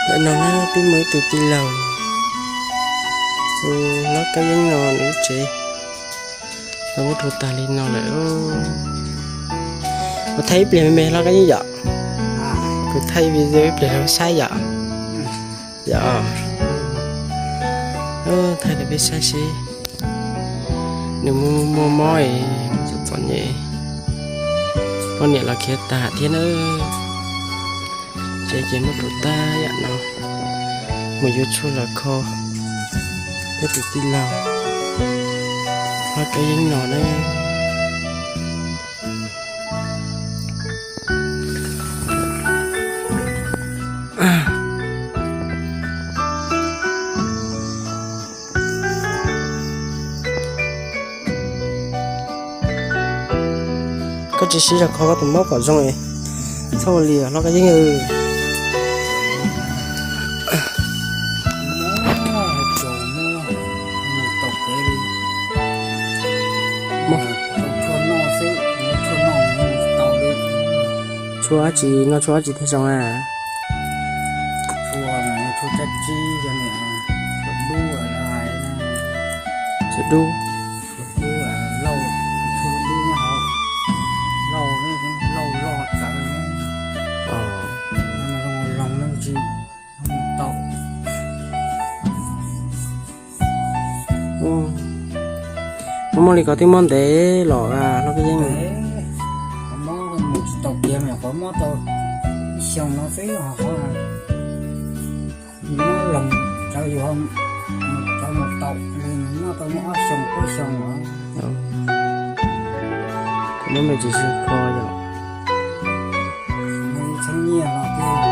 Ntawm no na peb muaj ib tug tij laug, tus hlob Kab Yeeb no nws lub tsev los muab rhuav tag li no lawm. Kuv thaij ib pliag me me hlob Kab Yeeb yom. Kuv thaij video ib pliag rau peb saib yom. Yog, thaij rau peb saib seb nws muaj muaj mob es txom txom nyem, poj niam los khiav tag thiab na. Tsev ces muab rhuav tag yam no, mus yuav tshuaj los kho thiab tus tij laug hlob Kab Yeeb no na. Koj tsis sib zog kho koj tus mob kom zoo es txhob ua li hlob Kab Yeeb. Tshuaj dab tsi, noj tshuaj dab tsi thiaj zoo a? Tshuaj dub. Muaj muaj li ko twb mob ntev los hlob Kab Yeeb. Mob mus tsis tau kiag, nyuam qhuav mob tau ib xyoos no xwb ho. Mob loos, cov yus cov mus tau, mob tau muaj ob xyoos plaub xyoos los. Muab me tsis sib kho yom. Txheeb nyiaj los thiab.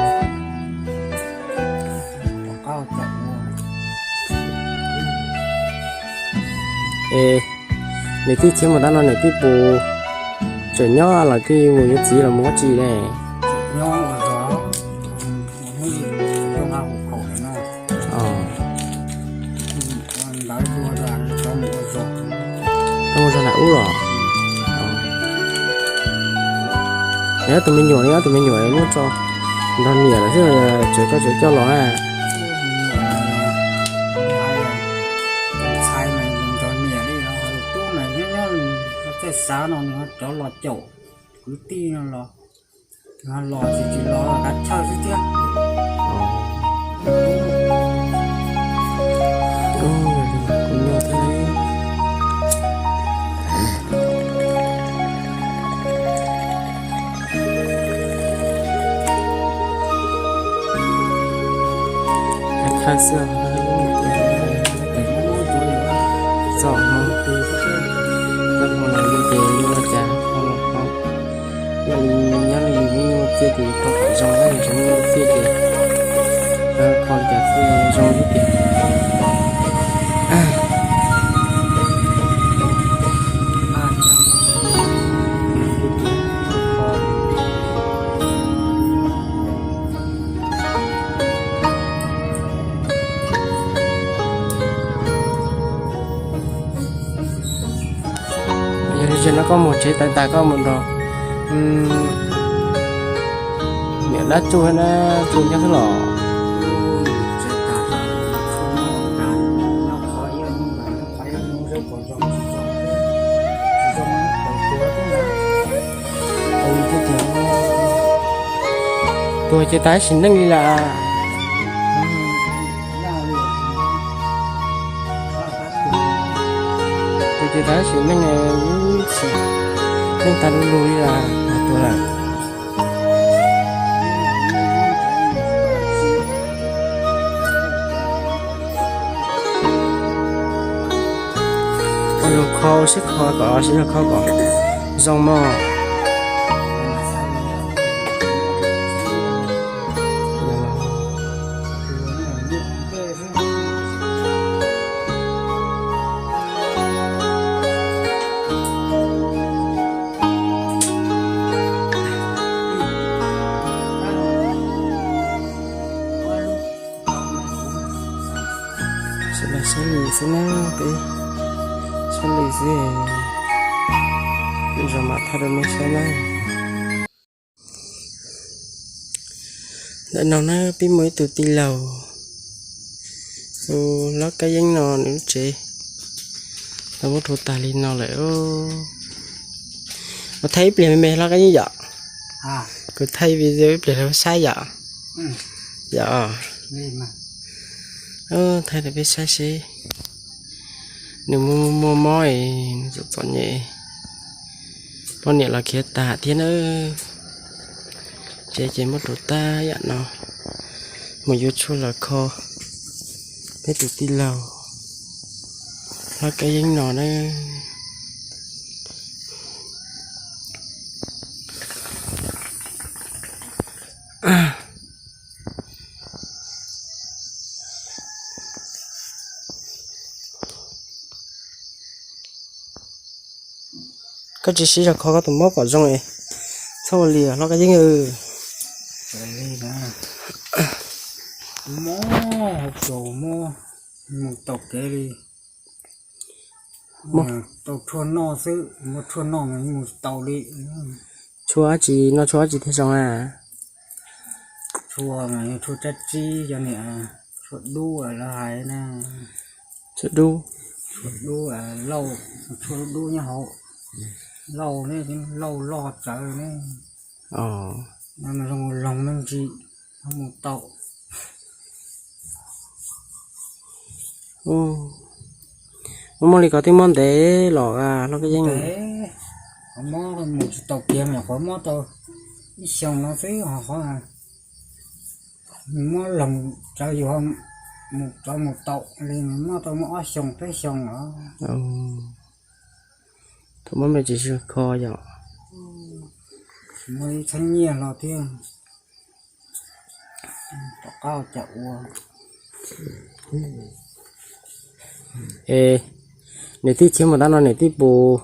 Es niam tij khiav mus tab no niam tij puas tseem nyob los twb mus yuav txiv los mus ua tsi ne? Koj mus zog nram ub los? Nyob tus me nyuam, nyob tus me nyuam muab tso nrog niam lawm thiab, tseem koj tseem coj los na. Txhais mas nrog niam li, tus tub mas nyob nyob tej xav no nws cov los caum kwv tij no los, los tsis tsis los kav chaw xwb thiab. Thaij xwb, txoj hmoob twb txoj hmoob los li ces yuav ua cas ho los ho. Nyob li nyob li yus muaj txiaj ces kho kom zoo, yus tsis muaj txiaj ces kho li cas thiaj zoo thiab tiag. Yog li no koj mus tsev tas tas koj mus nrog niam dab tsuj thiab dab tsuj nyob xwb los? Tuag ces tas sim neej li lawm. Tuag ces tas sim neej, ib txhis neej tag lug lug li lawm, tuag lawm. Ua zoo kho sib kho kom sib zog kho kom zoo mog. Sawv daws saib li xwb na, peb saib li xwb, lwm zaus mam thaij rau nej saib na. Ntawm no na peb muaj ib tug tij laug, tus hlob Kab Yeeb no nws lub tsev tau muab rhuav tag li no lawm. Kuv thaij ib pliag me me hlob Kab Yeeb yom. Kuv thaij video ib pliag rau peb saib yom. Yom. Thaij rau peb saib seb nws muaj muaj mob es nws txom txom nyem, poj niam los khiav tas thiab na. Tsev ces muab rhuav tag yam no, mus yuav tshuaj los kho peb tus tij laug hlob Kab Yeeb no na. Koj tsis siv zog kho koj tus mob kom zoo es txhob ua li hlob Kab Yeeb. Mob hauv paus, mob mus tau kev li. Tau tshuaj noj xwb, muaj tshuaj noj mas mus tsis tau li. Tshuaj dab tsi, noj tshuaj dab tsi thiaj zoo a? Tshuaj mas yog tshuaj tsab tsib, cov niam, tshuaj dub lawv hais na. Tshuaj dub. Tshuaj dub, lauj, tshuaj dub dub nyob hauv lauj ne, lauj loj tsawv ne. Mas zoo loog me ntsis, mus tau. Muaj muaj li ko twb mob ntev los hlob Kab Yeeb? Qhov mob mus tsis tau kiag, nyuam qhuav mob tau ib xyoos no xwb ho qhov mob loog tsawv yus mus tsov mus tau li, mob tau muaj ob xyoos peb xyoos os. Thaum mob me tsis kho yom. Muaj ib txheeb nyiaj los thiab. Tom qab cas ua. Es niam tij khiav mus tab no niam tij puas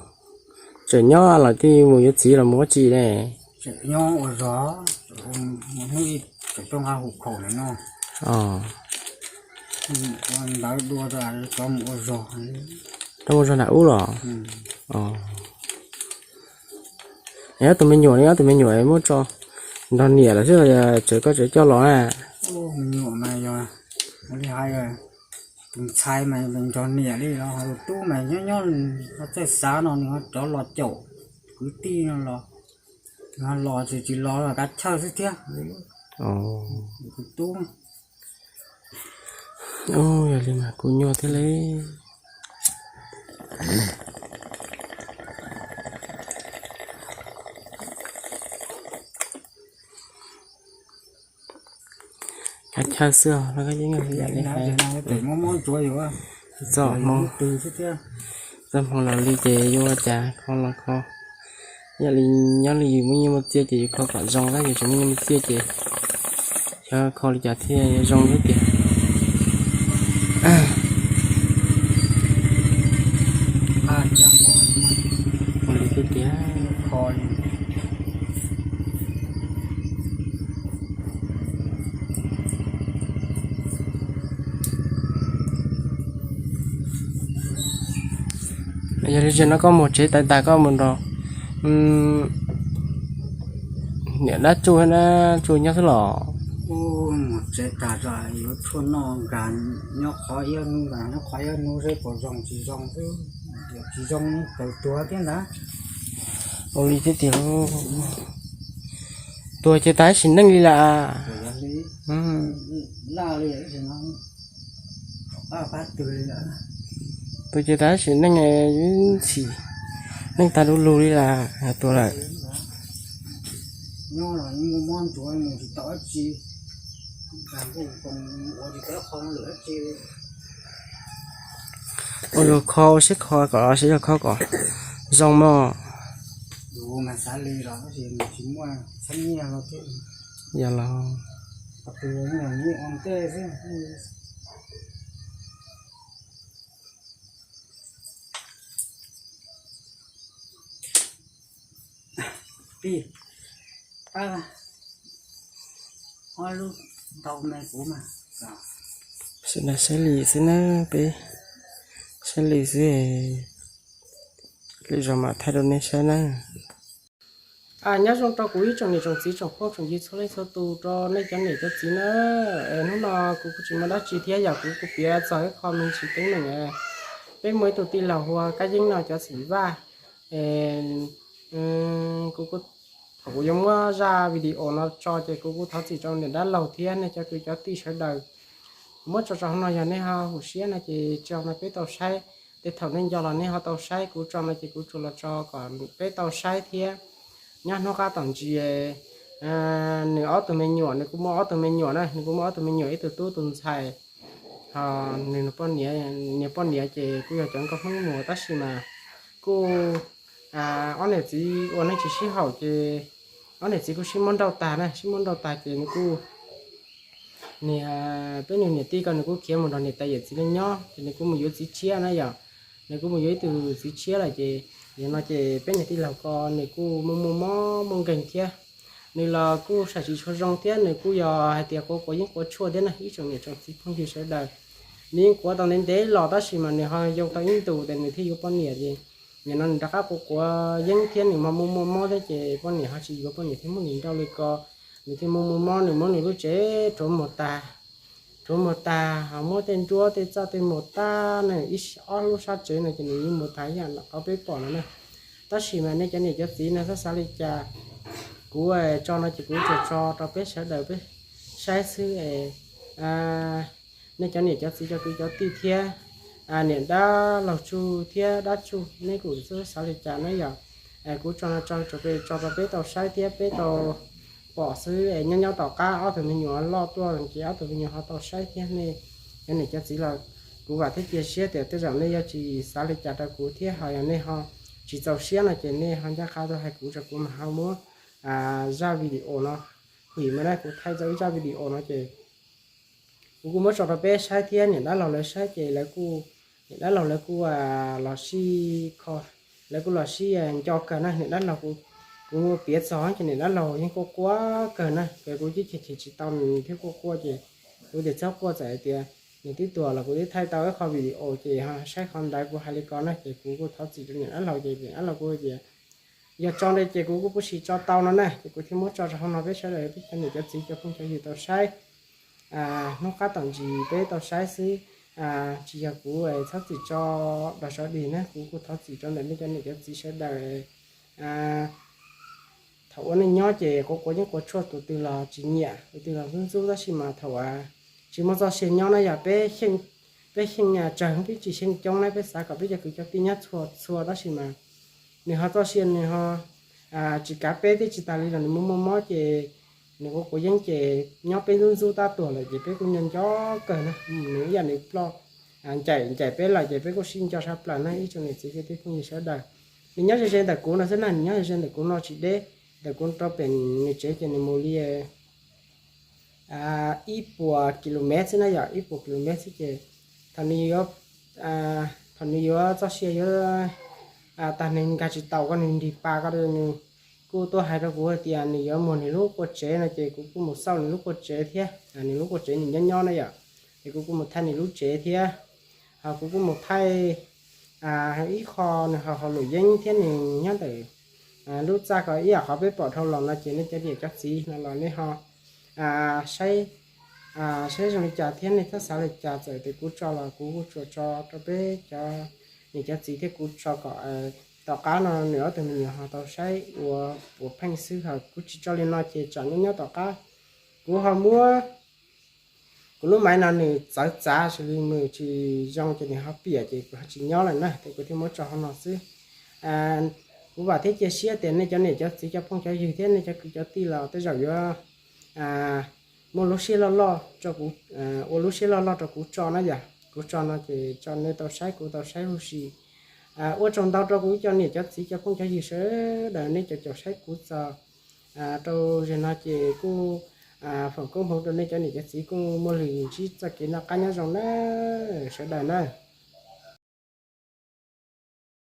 tseem nyob los tij mus yuav txiv los mus ua tsi ne? Tseem nyob ua zog, hnub ib tseem tuaj nqa hum khaum lawm no. Ntawd dua rov mus ua zog. Rov mus zog nram ub los? Ob tug me nyuam ne, ob tug me nyuam muab tso nrog niam lawm xwb los tseem koj tseem coj los na? Me nyuam mas yog li hais, tus ntxhais mas nrog niam li los, tus tub mas nyob nyob txawj xav no nws ho rov los caum kwv tij no los, nws ho los tsis tsis los los kav chawj xwb thiab. Tus tub. Yog li mas kuj nyuaj thiab li. Kav chawj xwb os, no koj yeej yam li hais. Txoj hmoo, txoj hmoo los li ces yuav ua cas kho los kho. Yam li nyob li yus muaj nyiaj muaj txiaj ces yus kho kom zoo, tab yus tsis muaj nyiaj muaj txiaj ces xyov kho li cas thiaj zoo thiab tiag. Ua li thiab tiag. Yog li tseem no koj mus tsev tas tas koj mus nrog niam dab tsuj dab tsuj nyob xwb los? Mus tsev tas yuav tshuaj noj nkag nyob qhov iab hnub, nkag nyob qhov iab hnub seb puas zoo tsis zoo xwb. Tsis zoo tawm tuag thiab ntag. Ua li thiab tiag. Tuag ces tas sim neej li lawm. Tuag ces tas sim neej, ntxhi neej tag du lug li lawm, tuag lawm. Ua luag kho, ua siab kho kom, siab zog kho kom zoo mog. Yog los. Peb saib li xwb na, peb saib li xwb, lwm zaus mam thaij rau nej saib na. Nyob zoo rau kuv ib tsoom niam tsoom txiv tsoom phooj tsoom ywg txhua leej txhua tus, rau nej cov niam cov txiv na. Hnub no kuv kuj tsis muaj dab tsi thiab, yog kuv kuj piav txog ib qho me ntsis teeb meem. Peb muaj ib tug tij laug hu ua Kab Yeeb no cov xim vaj. Kuv kuj, thaum kuv yuav muab zaj video no tso ces kuv kuj thov txim rau niam dab laug thiab nej cov kwv cov tij sawv daws. Kuv muab tso rau hauv no, yog nej ho hum siab no ces tso no peb tau saib. Tej thaum nej nco los nej ho tau saib, kuv tso no ces kuv tsuas los tso kom peb tau saib thiab. Nyob hnub qab tom ntsis, nws ob tug me nyuam, nws kuj muaj ob tug me nyuam na, nws kuj muaj ob tug me nyuam, ib tug tub ib tug ntxhais. Ho nws poj niam, niag poj niam ces kuj yog cov nkauj Hmoob Muas, tab sis mas kuj ob niam txiv ua neej tsis sib haum ces ob niam txiv kuj sib muab nrauj tag na, sib muab nrauj tag ces nws kuj, niag, peb niag niam tij ko nws kuj khiav mus nrog niam tais yawm txiv lawv nyob ces nws kuj mus yuav txiv tshiab na yom. Nws kuj mus yuav ib tug txiv tshiab lawm ces yog no ces peb niag tij laug ko nws kuj muaj muaj mob muaj nkeeg thiab. Nws los kuj sam tsis tshua zoo thiab, nws kuj yog hais tias quav quav yeeb quav tshuaj thiab na ib tsoom niam tsoom txiv phooj ywg sawv daws. Nws yeej quav tau ntev ntev los tab sis mas nws ho yoo tau ib ntus ces nws thiaj yuav poj niam ces nim no nws rov qab quav quav yeeb thiab nws ho muaj muaj mob thiab ces poj niam ho tsis yuav, poj niam thiaj muab nws nrauj li ko. Nws thiaj muaj muaj mob, nws muab nws lub tsev rhuav muag tag, rhuav muag tag ho muab tej nruab tej txaj tej muag tag na, ib ob lub sab tsev no ces nws yeej muag tag ib yam qhov peb pom no na. Tab sis mas nej cov niam cov txiv no txhob xav li cas, kuv tso no ces kuv tsuas tso rau peb sawv daws peb saib xwb. Nej cov niam cov txiv cov kwv cov tij thiab niam dab laug Tsuj thiab dab Tsuj, neb kuj txhob xav li cas na yom. Kuv tso no tso tso rau peb tau saib thiab peb tau pom xwb. Nyob nyob tom qab ob tug me nyuam loj tuaj ces ob tug me nyuam ho tau saib thiab. Nej cov niam cov txiv los kuv vam thiab cia siab tias tej zaum nej yuav tsis xav li cas rau kuv thiab, ho yog nej ho tsis txaus siab no ces nej ho ncaj qha tuaj hais kuv, kuv mam ho muab zaj video no, hwm mas na, kuv thaij tau ib zaj video no ces kuv kuj muab tso rau peb saib thiab niam dab laug lawv saib ces lawv kuj, niam dab laug lawv kuj los sib kho, lawv kuj los sib nco kawg na. Niam dab laug, kuv piav txog ces niam dab laug yeej quaj quaj kawg na, ces kuv cib ceg ceg tsis tau nws thiab, quaj quaj ces kuv tias txhob quaj, txawm hais tias nws twb tuag los kuv twb thaij tau ib qho video ces saib qhov ntawd kuv hais li ko na. Ces kuv kuj thov txim rau niam dab laug ces niam dab laug kuj tias yog tso ntawd ces kuv kuj pub siv tso tau no na, ces kuv thiaj muab tso rau hauv no peb sawv daws peb cov niam cov txiv cov phooj cov ywg tau saib. Hnub qab tom ntsis peb tau saib xwb, tsis yog kuv txhob txwm tso dag zov dig na, kuv kuj thov txim rau ntawm nej cov niam cov txiv sawv daws. Thaum ua neej nyob ces quav quav yeeb quav tshuaj tus twg los tsis nyiam, tus twg los ntxub ntxub, tab sis mas thaum tsis muaj txoj sia nyob na yog peb xyeej tsawg peb tsis xyeej coob na, peb xav kom peb cov kwv cov tij nyob txhua txhua, tab sis mas nws ho txoj sia nws ho tsis kav peb thiab, tsis tas li los nws muaj muaj mob ces nws quav quav yeeb ces nyob peb ntxub ntxub tab tuag lawm ces peb kuj nco nco kawg na. Nws ib yam nws ploj ncaim ncaim peb lawm ces peb kuj sib nco tshaj plaws na ib tsoom niam txiv kwv tij phooj ywg sawv daws. Nws nyob ze ze ntawm kuv no xwb na, nws nyob ze ze ntawm kuv no tsis deb, ntawm kuv rau pem nws tsev ces nws mus li ib puas kilomev xwb na yom, ib puas kilomev xwb ces thaum nws yuav, thaum nws yuav txoj sia yuav tag nws nkag tsis taus ko nws nrig pas ko nws kuj tuaj hais rau kuv hais tias nws yuav muag nws lub qua tsev no ces kuv kuj mus xauj nws lub qua tsev thiab, nws lub qua tsev nws nyob nyob na yom, ces kuv kuj mus thaij nws lub tsev thiab. Ho kuv kuj mus thaij ib qho nws ho hauv lwm yeeb thiab nws nyob ntawm lub txaj ko ib yam qhov peb pom dhau los no ces nej cov niam cov txiv no los nej ho saib, saib zoo li cas thiab nej txhob xav li cas, txawm tias kuv tso los kuv kuj tsuas tso rau peb cov niam cov txiv thiab kuv tso kom tom qab no nws ob tug me nyuam ho tau saib ua puas pheej xwb. Ho kuv tsis tso li no ces tsam nyob nyob tom qab kuv ho muab kuv lub maiv no nws txawv txav xws li nws tsis zoo ces nws ho piam ces kuv ho tsis nyob lawm na, ces kuv thiaj muab tso hauv no xwb. Kuv vam thiab cia siab tias nej cov niam cov txiv cov phooj cov ywg thiab nej cov kwv cov tij los tej zaum yuav muaj lub siab loj loj rau kuv, ua lub siab loj loj rau kuv tso na yom. Kuv tso no ces tso nej tau saib kuv tau saib huv si. Ua tsaug ntau rau kuv cov niam cov txiv cov phooj cov ywg sawv daws nej cov caum saib kuv txog rau zaum no ces kuj foom koob hmoov rau nej cov niam cov txiv kuj muaj lwm ntsib txoj kev noj qab nyob zoo na sawv daws na.